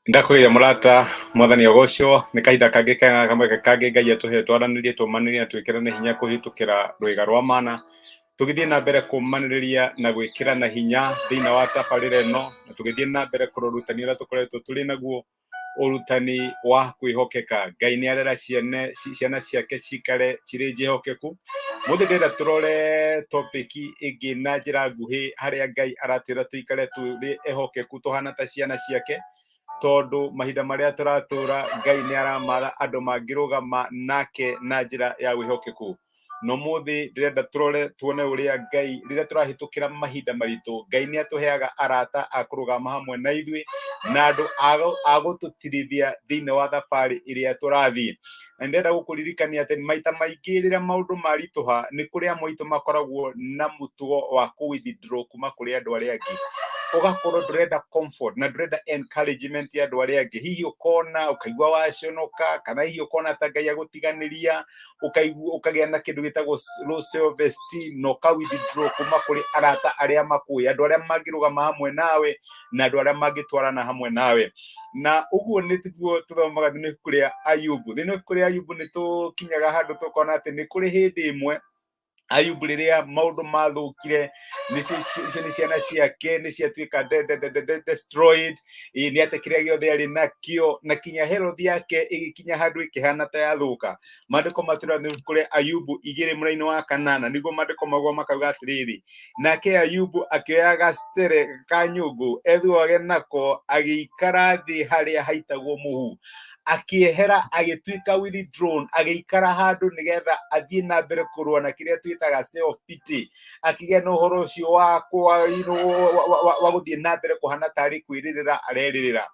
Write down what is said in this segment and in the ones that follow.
Ndakwĩire mũrata, mwathani agocwo. Nĩ kahinda kangĩ kega, kamweke kangĩ Ngai atũhe twaranĩrie, tũmanĩrie na twĩkĩrane hinya kũhĩtũkĩra rwĩga rwa mana. Tũgĩthiĩ na mbere kũmanĩrĩria na gwĩkĩrana hinya thĩinĩ wa tabarĩra ĩno, na tũgĩthiĩ na mbere kũrora ũrutani ũrĩa tũkoretwo tũrĩ naguo, ũrutani wa kwĩhokeka. Ngai nĩ arera ciana ciake cikare cirĩ njĩhokeku. Mũthĩ ndĩrenda tũrore topic ĩngĩ na njĩra nguhĩ, harĩa Ngai aratwĩra tũikare tũrĩ ehokeku, tũhana ta ciana ciake, tondũ mahinda marĩa tũratũra Ngai nĩ aramatha andũ mangĩrũgama nake na njĩra ya wĩhokeku. No mũthĩ ndĩrenda tũrore tuone ũrĩa Ngai, rĩrĩa tũrahĩtũkĩra mahinda maritũ, Ngai nĩ atũheaga arata a kũrũgama hamwe na ithuĩ na andũ a gũtũtirithia thĩinĩ wa thabarĩ ĩrĩa tũrathiĩ. Na ndĩrenda gũkũririkania atĩ maita maingĩ rĩrĩa maũndũ maritũha, nĩ kũrĩ amwe aitũ makoragwo na mũtugo wa kũ withdraw kuma kũrĩ andũ arĩa angĩ. Ũgakorwo ndũrenda comfort na ndũrenda encouragement ya andũ arĩa angĩ. Hihi ũkona ũkaigua waconoka, kana hihi ũkona ta Ngai agũtiganĩria, ũkaigua ũkagĩa na kĩndũ gĩtagwo low self esteem, na ũka withdraw kuma kũrĩ arata arĩa makũĩ, andũ arĩa mangĩrũgama hamwe nawe na andũ arĩa mangĩtwarana hamwe nawe. Na ũguo nĩguo tũthomaga thĩinĩ wa ibuku rĩa Ayubu. Thĩinĩ wa ibuku rĩa Ayubu nĩ tũkinyaga handũ tũkona atĩ nĩ kũrĩ hĩndĩ ĩmwe Ayubu rĩrĩa maũndũ mathũkire, icio nĩ ciana ciake nĩ ciatuĩka destroyed, nĩ ate kĩrĩa gĩothe arĩ nakĩo, na kinya health yake ĩgĩkinya handũ ĩkĩhana ta yathũka. Maandĩko matwĩra thĩinĩ wa ibuku rĩa Ayubu 2:8, nĩguo maandĩko maguo makauga atĩrĩrĩ, nake Ayubu akĩoya gacere ka nyũngũ ethuage nako, agĩikara thĩ harĩa haitagwo mũhu, akĩehera, agĩtuĩka withdrawn, agĩikara handũ nĩgetha athiĩ na mbere kũrũa na kĩrĩa twĩtaga self pity, akĩgĩa na ũhoro ũcio wa gũthiĩ na mbere kũhana tarĩ kwĩrĩrĩra arerĩrĩra.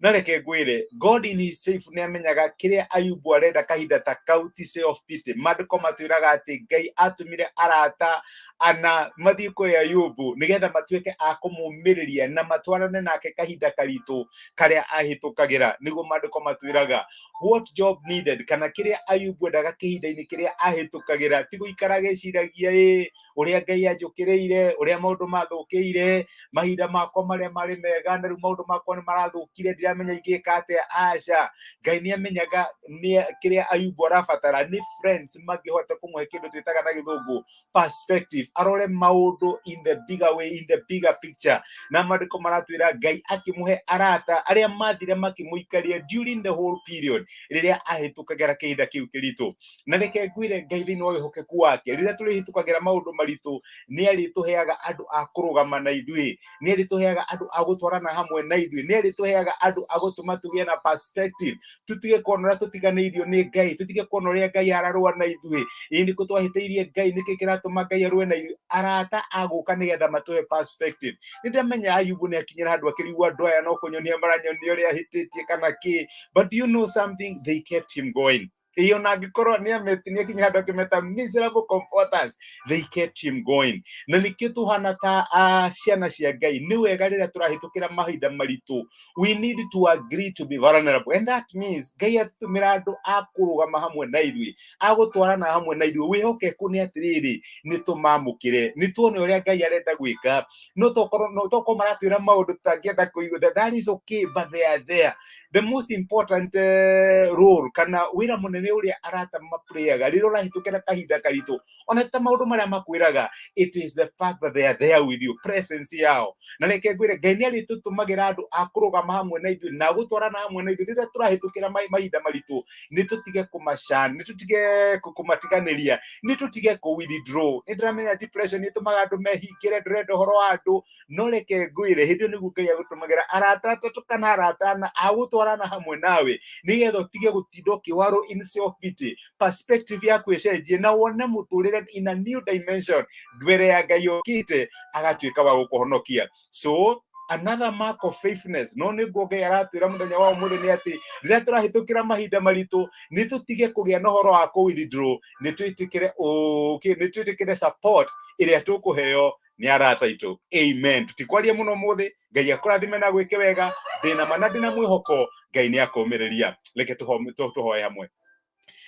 Na reke ngwĩre, God in his faith nĩ amenyaga kĩrĩa Ayubu arenda kahinda ta kau ti self pity. Maandĩko matwĩraga atĩ Ngai atũmire arata ana mathiĩ kwĩ Ayubu nĩgetha matuĩke a kũmũmĩrĩria na matwarane nake kahinda karitũ karĩa ahĩtũkagĩra. Nĩguo maandĩko matwĩraga what Job needed, kana kĩrĩa Ayubu endaga kĩhinda-inĩ kĩrĩa ahĩtũkagĩra, ti gũikara agĩciragia ĩ ũrĩa Ngai anjũkĩrĩire, ũrĩa maũndũ mathũkĩire, mahinda makwa marĩa marĩ mega, na rĩu maũndũ makwa nĩ marathũkire, ndiramenya ingĩka atĩa. Aca, Ngai nĩ amenyaga nĩ kĩrĩa Ayubu arabatara nĩ friends mangĩhota kũmũhe kĩndũ twĩtaga na gĩthũngũ perspective, arore maũndũ in the bigger way, in the bigger picture. Na maandĩko maratwĩra Ngai akĩmũhe arata arĩa mathire makĩmũikaria during the whole period rĩrĩa ahĩtũkagĩra kĩhinda kĩu kĩritũ. Na reke ngwĩre, Ngai thĩinĩ wa wĩhokeku wake, rĩrĩa tũrĩhĩtũkagĩra maũndũ maritũ, nĩ arĩtũheaga andũ a kũrũgama na ithuĩ, nĩ arĩtũheaga andũ a gũtwarana hamwe na ithuĩ, nĩ arĩtũheaga andũ a gũtũma tũgĩe na perspective, tũtige kuona ũrĩa tũtiganĩirio nĩ Ngai, tũtige kuona ũrĩa Ngai ararũa na ithuĩ. Ĩĩ nĩkũ twahĩtĩirie Ngai? Nĩkĩ kĩratũma Ngai arũe na ithuĩ? Arata a gũka nĩgetha matũhe perspective. Nĩ ndamenya Ayubu nĩ akinyĩra handũ akĩrigwo, andũ aya no kũnyonia maranyonia ũrĩa ahĩtĩtie kana kĩ? But do you know something? They kept him going. Ĩĩ, ona angĩkorwo nĩ akinya handũ akĩmeta miserable comforters, they kept him going. Na nĩkĩo tũhana ta ciana cia Ngai, nĩ wega rĩrĩa tũrahĩtũkĩra mahinda maritũ, we need to agree to be vulnerable, and that means Ngai atũtũmĩra andũ a kũrũgama hamwe na ithuĩ, a gũtwarana hamwe na ithuĩ. Wĩhokeku nĩ atĩrĩrĩ, nĩ tũmamũkĩre, nĩ tuone ũrĩa Ngai arenda gwĩka. No tokorwo maratwĩra maũndũ tũtangĩenda kũigua, that is okay, but they are there. The most important role, kana wĩra mũnene ũrĩa arata maplayaga rĩrĩa ũrahĩtũkĩra kahinda karitũ, ona ta maũndũ marĩa makwĩraga, it is the fact that they are there with you, presence yao. Na reke ngwĩre, Ngai nĩ arĩtũtũmagĩra andũ a kũrũgama hamwe na ithuĩ na gũtwarana hamwe na ithuĩ rĩrĩa tũrahĩtũkĩra mahinda maritũ. Nĩ tũtige kũmacan, nĩ tũtige kũmatiganĩria, nĩ tũtige kũ withdraw. Nĩ ndĩramenya depression ĩtũmaga andũ mehingĩre, ndũrenda ũhoro wa andũ, no reke ngwĩre, hĩndĩ ĩyo nĩguo Ngai agũtũmagĩra arata atatũ kana arata ana a gũtwarana hamwe nawe, nĩgetha ũtige gũtinda ũkĩwarwo in self pity, perspective yaku ĩcenjie na wone mũtũrĩre in a new dimension mbere ya Ngai ũkĩte agatuĩka wa gũkũhonokia. So another mark of faithfulness, no nĩguo Ngai aratwĩra mũthenya wa ũmũthĩ, nĩ atĩ rĩrĩa tũrahĩtũkĩra mahinda maritũ, nĩ tũtige kũgĩa na ũhoro wa kũ withdraw, nĩ twĩtĩkĩre ũkĩ, nĩ twĩtĩkĩre support ĩrĩa tũkũheo nĩ arata aitũ. Amen. Tũtikwaria mũno mũthĩ. Ngai akũrathime na gwĩke wega. Ndĩna ma na ndĩna mwĩhoko Ngai nĩ akũmĩrĩria. Reke tũhoe hamwe.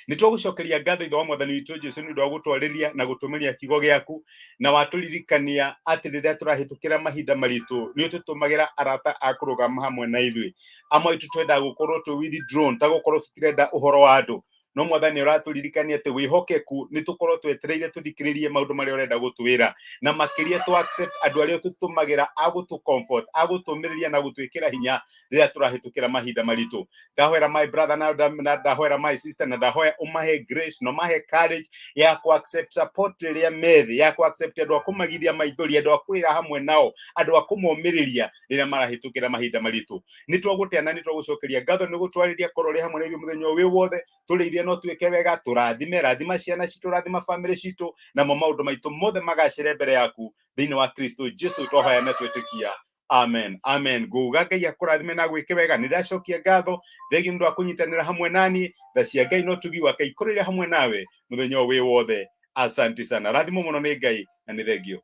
Nĩ twagũcokeria ngatho Ithe wa Mwathani witũ Jesu nĩ ũndũ wa gũtwarĩria na gũtũmĩria kiugo gĩaku, na watũririkania atĩ rĩrĩa tũrahĩtũkĩra mahinda maritũ nĩ ũtũtũmagĩra arata a kũrũgama hamwe na ithuĩ. Amwe aitũ twendaga gũkorwo twĩ withdrawn, ta gũkorwo tũtirenda ũhoro wa andũ, no Mwathani ũratũririkania atĩ wĩhokeku nĩ tũkorwo twetereire tũthikĩrĩrie maũndũ marĩa ũrenda gũtwĩra, na makĩria tũ accept andũ arĩa ũtũtũmagĩra a gũtũ comfort, a gũtũmĩrĩria na gũtwĩkĩra hinya rĩrĩa tũrahĩtũkĩra mahinda maritũ. Ndahoera my brother na ndahoera my sister, na ndahoya ũmahe grace na ũmahe courage ya ku accept support rĩrĩa methĩ, ya ku accept andũ a kũmagiria maithori, andũ a kũrĩra hamwe nao, andũ a kũmomĩrĩria rĩrĩa marahĩtũkĩra mahinda maritũ. Nĩ twagũtĩa na nĩ twagũcokeria ngatho nĩ gũtwarĩria korwo ũrĩ hamwe na ithuĩ mũthenya ũyũ wĩ wothe. Tũrĩithie no twĩke wega, tũrathime, rathima ciana citũ, rathima famĩlĩ citũ, namo maũndũ maitũ mothe magacĩre mbere yaku thĩinĩ wa Kristo Jesu twahoya na twĩtĩkia, amen, amen. Nguga Ngai akũrathime na gwĩke wega. Nĩ ndacokia ngatho thegi nĩ ũndũ wa kũnyitanĩra hamwe nani. Tha cia Ngai no tugi wake ikũrĩre hamwe nawe mũthenya ũyũ wĩ wothe. Asante sana, rathimo mũno nĩ Ngai na nĩ thengio.